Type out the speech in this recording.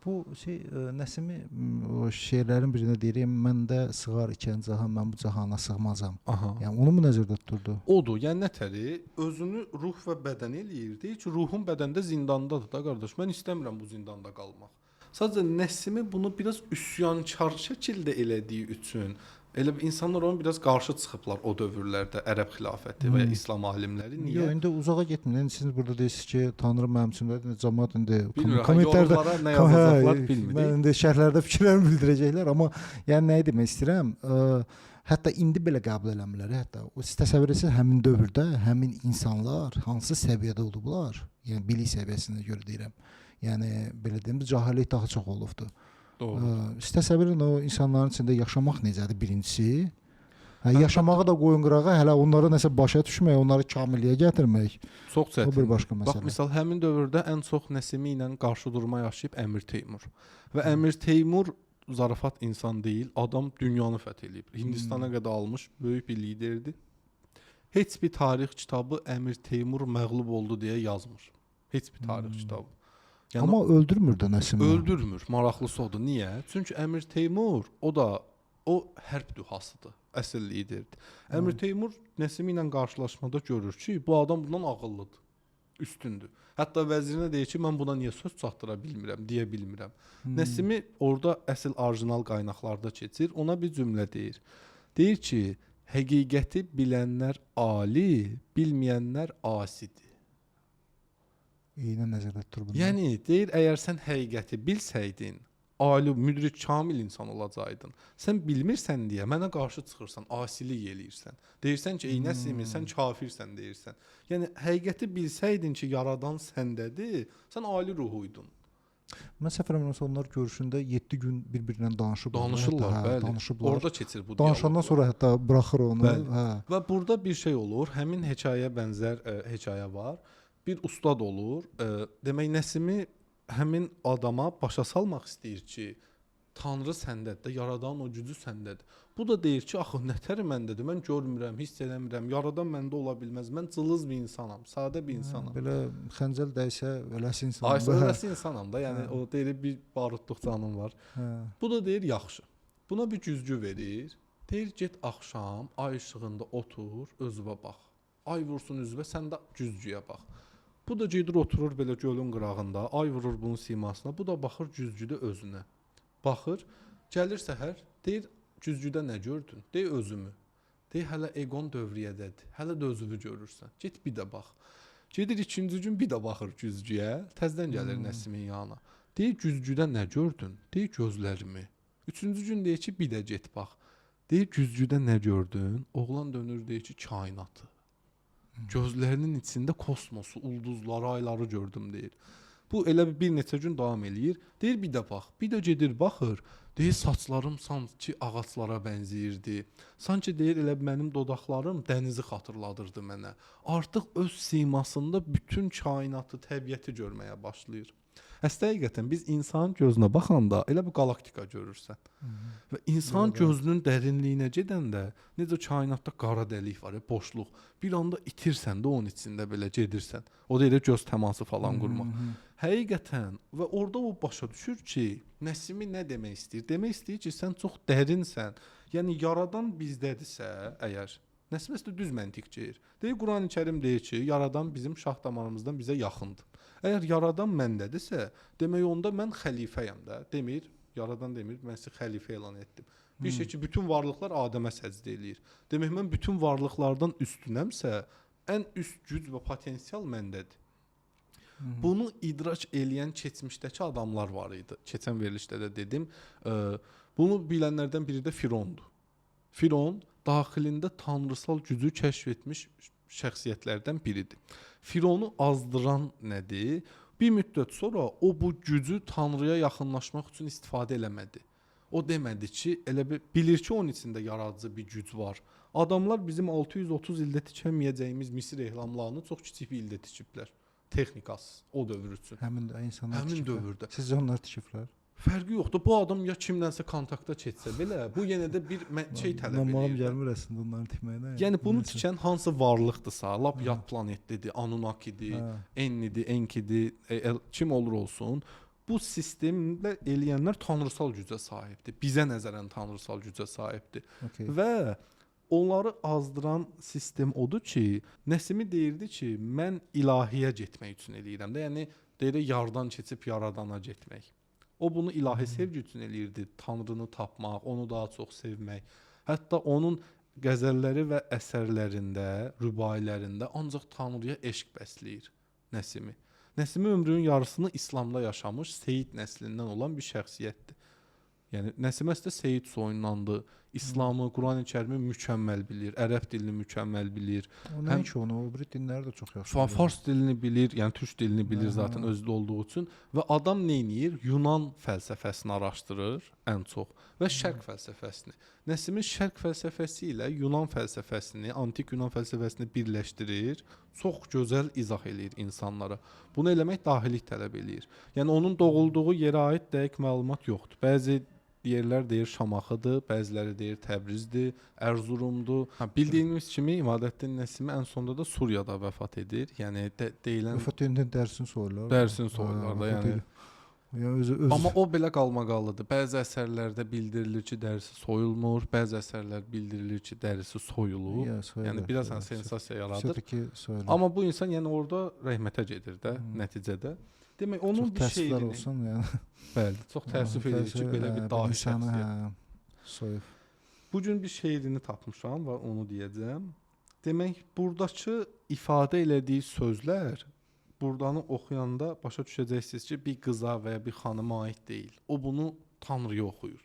Bu şey Nəsimi o şeirlərin birində deyir, məndə sığar ikən cahan, mən bu cahana sığmazam. Aha. Yəni onu mu nəzərdə tuturdu? Odur. Yəni nətəri özünü ruh və bədən eləyir. Deyir ki, ruhum bədəndə zindandadır da qardaş. Mən istəmirəm bu zindanda qalmaq. Sadəcə Nəsimi bunu biraz üsyankar şəkildə elədiyi üçün elə bir insanlar ona biraz qarşı çıxıblar o dövrlərdə ərəb xilafəti və ya İslam alimləri. Niyə? Yox, indi uzağa getməyin. İndi siz burada deyirsiniz ki, Tanrı mənim üçün cəmaət indi kommentlərdə nə yazacaqlar bilmirik. Mən indi şərhlərdə fikirlərimi bildirəcəklər, amma yəni nəyi demək istəyirəm? Hətta indi belə qəbul eləmirlər. Hətta o siz təsəvvür etsəniz həmin dövrdə həmin insanlar hansı səviyyədə olublar? Yəni bilik səviyyəsinə görə deyirəm. Yəni belə deyim, cahillik daha çox olubdu. Doğru. Siz təsəvvür edin o insanların içində yaşamaq necədir birincisi? Hə, yaşamağı da qoyun qırağa, hələ onlara nəsə başa düşmək, onları kamilliyə gətirmək çox çətindir. O bir başqa məsələ. Bax, misal həmin dövrdə ən çox Nəsimi ilə qarşı durma yaşayıb Əmir Teymur. Və Əmir Teymur zarafat insan deyil, adam dünyanı fəth eləyib. Hindistana qədər almış böyük bir liderdir. Heç bir tarix kitabı Əmir Teymur məğlub oldu deyə yazmır. Heç bir tarix kitabı. Yəni, amma öldürmür də Nəsimi. Öldürmür. Maraqlısı odur. Niyə? Çünki Əmir Teymur o hərb dühasıdır. Əsl liderdir. Əmir Teymur Nəsimi ilə qarşılaşmada görür ki, bu adam bundan ağıllıdır, üstündür. Hətta vəzirinə deyir ki, mən buna niyə söz çatdıra bilmirəm, deyə bilmirəm. Nəsimi orada əsl orijinal qaynaqlarda keçir, ona bir cümlə deyir. Deyir ki, həqiqəti bilənlər ali, bilməyənlər asidir. Eyni nəzərdə tutur bunu. Yəni deyir, əgər sən həqiqəti bilsəydin, ali, müdrik, kamil insan olacaqdın. Sən bilmirsən deyə mənə qarşı çıxırsan, asilik eləyirsən. Deyirsən ki, ey Nəsimi, sən kafirsən deyirsən. Yəni həqiqəti bilsəydin ki, yaradan səndədir, sən ali ruhuydun. Mən səhv eləmirəmsə onlar görüşündə 7 gün bir-birinə danışıblar. Danışırlar, hətta, bəli. Danışıblar. Orada keçir bu Danışandan diyaloqlar. sonra hətta buraxır onu. Bəli. Hə. Və burada bir şey olur. Həmin hekayəyə bənzər hekayə var. Bir ustad olur. Demək Nəsimi həmin adama başa salmaq istəyir ki, Tanrı səndədir də, yaradan o gücü səndədir. Bu da deyir ki, axı nətər məndədir, mən görmürəm, hiss eləmirəm, yaradan məndə ola bilməz, mən cılız bir insanam, sadə bir insanam. Belə xəncəl dəysə eləsi insanam. Ay, eləsi insanam da, yəni o deyir bir barudluq canım var. Hə. Bu da deyir yaxşı. Buna bir güzgü verir. Deyir get axşam ay işığında otur, özünə bax. Ay vursun üzvə, sən də güzgüyə bax. Bu da gedir oturur belə gölün qırağında, ay vurur bunun simasına, bu da baxır güzgüdə özünə. Baxır, gəlir səhər, deyir güzgüdə nə gördün? Deyir özümü. Deyir hələ eqon dövriyyədədir, hələ də özünü görürsən. Get bir də bax. Gedir ikinci gün bir də baxır güzgüyə, təzədən gəlir Nəsimin yanına. Deyir güzgüdə nə gördün? Deyir gözlərimi. Üçüncü gün deyir ki, bir də get bax. Deyir güzgüdə nə gördün? Oğlan dönür deyir ki, kainatı. Gözlərinin içində kosmosu, ulduzları, ayları gördüm deyir. Bu elə bir neçə gün davam eləyir. Deyir bir də bax. Bir də gedir baxır. Deyir saçlarım sanki ağaclara bənzəyirdi. Sanki deyir elə mənim dodaqlarım dənizi xatırladırdı mənə. Artıq öz simasında bütün kainatı, təbiəti görməyə başlayır. Əslində həqiqətən biz insanın gözünə baxanda elə bir qalaktika görürsən. Və insan gözünün dərinliyinə gedəndə necə kainatda qara dəlik var, boşluq. Bir anda itirsən də onun içində belə gedirsən. O da elə göz təması falan qurmaq. Həqiqətən və orada o başa düşür ki, Nəsimi nə demək istəyir? Demək istəyir ki, sən çox dərinsən. Yəni yaradan bizdədirsə, əgər Nəsimi əslində düz məntiq deyir. Deyir Qurani-Kərim deyir ki, yaradan bizim şah damarımızdan bizə yaxındır. Əgər yaradan məndədirsə, demək onda mən xəlifəyəm də. Demir, yaradan demir, mən sizi xəlifə elan etdim. Bir şey ki, bütün varlıqlar Adəmə səcdə eləyir. Demək mən bütün varlıqlardan üstünəmsə, ən üst güc və potensial məndədir. Bunu idrak eləyən keçmişdəki adamlar var idi. Keçən verilişdə də dedim. Bunu bilənlərdən biri də Firondur. Firon daxilində tanrısal gücü kəşf etmiş şəxsiyyətlərdən biridir. Fironu azdıran nədir? Bir müddət sonra o bu gücü tanrıya yaxınlaşmaq üçün istifadə eləmədi. O demədi ki, elə bir bilir ki, onun içində yaradıcı bir güc var. Adamlar bizim 630 ildə tikəməyəcəyimiz Misir ehlamlarını çox kiçik bir ildə tikiblər. Texnikasız o dövr üçün. Həmin insanlar həmin tikiblər. Dövrdə. Sizcə onlar tikiblər? Fərqi yoxdur. Bu adam ya kimdənsə kontakta keçsə belə, bu yenə də bir şey tələb edir. İnanmağım gəlmir əslində onların tikməyinə. Yəni bunu tikən hansı varlıqdırsa, lap yad planetlidir, Anunnakidir, Ennidir, Enkidir, kim olur olsun, Bu sistemlə eləyənlər tanrısal gücə sahibdir. Bizə nəzərən tanrısal gücə sahibdir. Okay. Və onları azdıran sistem odur ki, Nəsimi deyirdi ki, mən ilahiyə getmək üçün eləyirəm də. Yəni deyir yardan keçib yaradana getmək. O bunu ilahi sevgi üçün eləyirdi. Tanrını tapmaq, onu daha çox sevmək. Hətta onun qəzəlləri və əsərlərində, rübailərində ancaq Tanrıya eşq bəsləyir Nəsimi. Nəsimi ömrünün yarısını İslamda yaşamış, Seyid nəslindən olan bir şəxsiyyətdir. Yəni Nəsimi əslində Seyid soyundandır. İslamı, Qurani-Kərimi mükəmməl bilir, ərəb dilini mükəmməl bilir. O nəinki onu, o biri dinləri də çox yaxşı bilir. Fars dilini bilir, yəni türk dilini bilir Aha. zaten özdə olduğu üçün və adam nə edir? Yunan fəlsəfəsini araşdırır ən çox və şərq fəlsəfəsini. Nəsimi şərq fəlsəfəsi ilə Yunan fəlsəfəsini, antik Yunan fəlsəfəsini birləşdirir. Çox gözəl izah eləyir insanlara. Bunu eləmək dahilik tələb eləyir. Yəni onun doğulduğu yerə aid dəqiq məlumat yoxdur. Bəzi yerlər deyir Şamaxıdır, bəziləri deyir Təbrizdir, Ərzurumdur. Ha, bildiyimiz kimi İmadəddin Nəsimi ən sonda da Suriyada vəfat edir. Yəni deyilən Vəfat edəndə dərsini soyurlar. Dərsini soyurlar da, vəfat yəni. edir. Yəni özü Amma o belə qalmaqallıdır. Bəzi əsərlərdə bildirilir ki, dərisi soyulmur, bəzi əsərlər bildirilir ki, dərisi soyulur. Ya, soyulur, Yəni biraz soyulur. sensasiya yaradır. Всё-таки soyulur. Amma bu insan yəni orada rəhmətə gedir də nəticədə. Demək onun çox bir təəssüflər şeirini, olsun yəni. bəli, çox təəssüf edir ki, belə bir dahi insanı şəxsiyyət. hə, soyub. Bu gün bir şeirini tapmışam və onu deyəcəm. Demək, burdakı ifadə elədiyi sözlər burdanı oxuyanda başa düşəcəksiniz ki, bir qıza və ya bir xanıma aid deyil. O bunu Tanrıya oxuyur.